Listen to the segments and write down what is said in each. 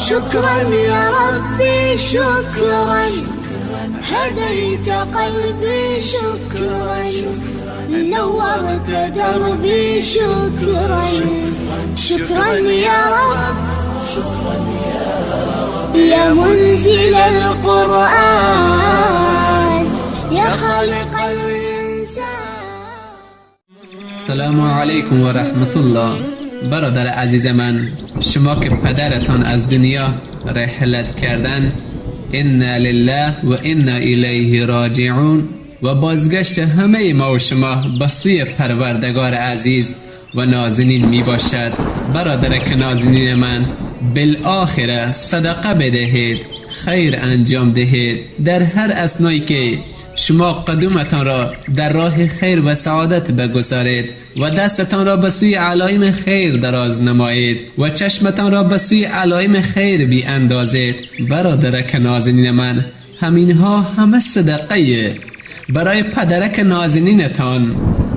شكرا يا ربي شكرا، هديت قلبي شكرا، نورت دربي شكرا، شكرا يا رب يا منزل القرآن يا خالق الإنسان. سلام علیکم و رحمت الله. برادر عزیز من، شما که پدرتان از دنیا رحلت کردن، انا لله و انا الیه راجعون، و بازگشت همه ما و شما به سوی پروردگار عزیز و نازنین می باشد. برادر که نازنین من، بالآخره صدقه بدهید، خیر انجام دهید. در هر اثنایی که شما قدومتان را در راه خیر و سعادت بگذارید و دستتان را به سوی علایم خیر دراز نمایید و چشمتان را به سوی علایم خیر بی اندازید، برادرک نازنین من، همینها همه صدقه برای پدرک نازنینتان،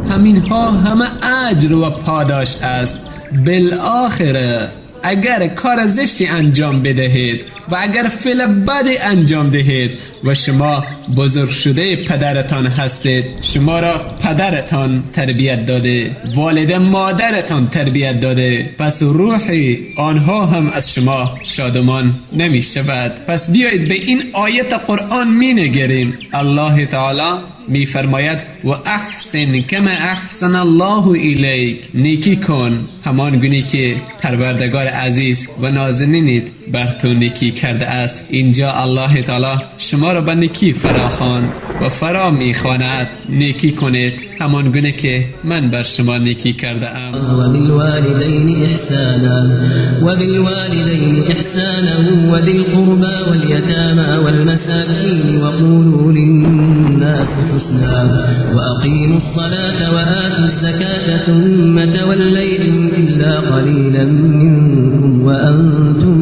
همینها همه اجر و پاداش است. بالآخره اگر کار زشتی انجام بدهید و اگر فعل بدی انجام دهید و شما بزرگ شده پدرتان هستید، شما را پدرتان تربیت داده، والد مادرتان تربیت داده، پس روحی آنها هم از شما شادمان نمی شود. پس بیایید به این آیت قرآن می نگریم. الله تعالی می فرماید و احسن کما احسن الله الیک، نیکی کن همان گونه که پروردگار عزیز و نازنینیت بر تو نیکی کرده است. اینجا الله تعالی شما را به نیکی فراخواند و فرا میخواند. نیکی کنید همان گونه که من بر شما نیکی کرده ام. وبالوالدين احسانا وبالوالدين احسانا وذي القربى واليتامى والمساكين وقولوا للناس حسنا واقيموا الصلاة وآتوا الزكاة ثم توليتم الا قليلا منكم وانتم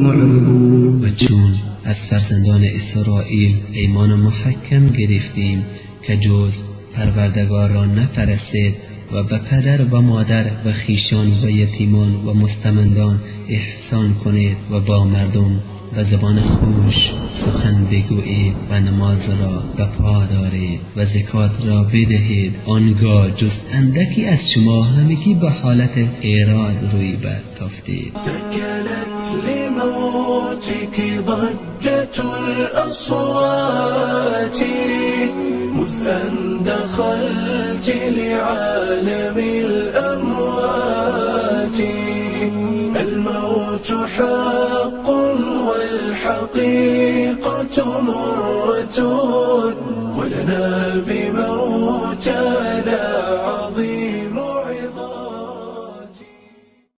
معرضون. و چون از فرزندان اسرائیل پیمان محکم گرفتیم که جز پروردگار را نپرستید و به پدر و مادر و خویشان و یتیمان و مستمندان احسان کنید و با مردم به زبان خوش سخن بگویید و نماز را به پا دارید و زکات را بدهید، آنگاه جز اندکی از شما همگی به حالت اعراض روی برتافتید. سكنت لموتك ضجة الأصوات مذ أن دخلت لعالم الأموات، الموت حق والحقيقة مرة ولنا بها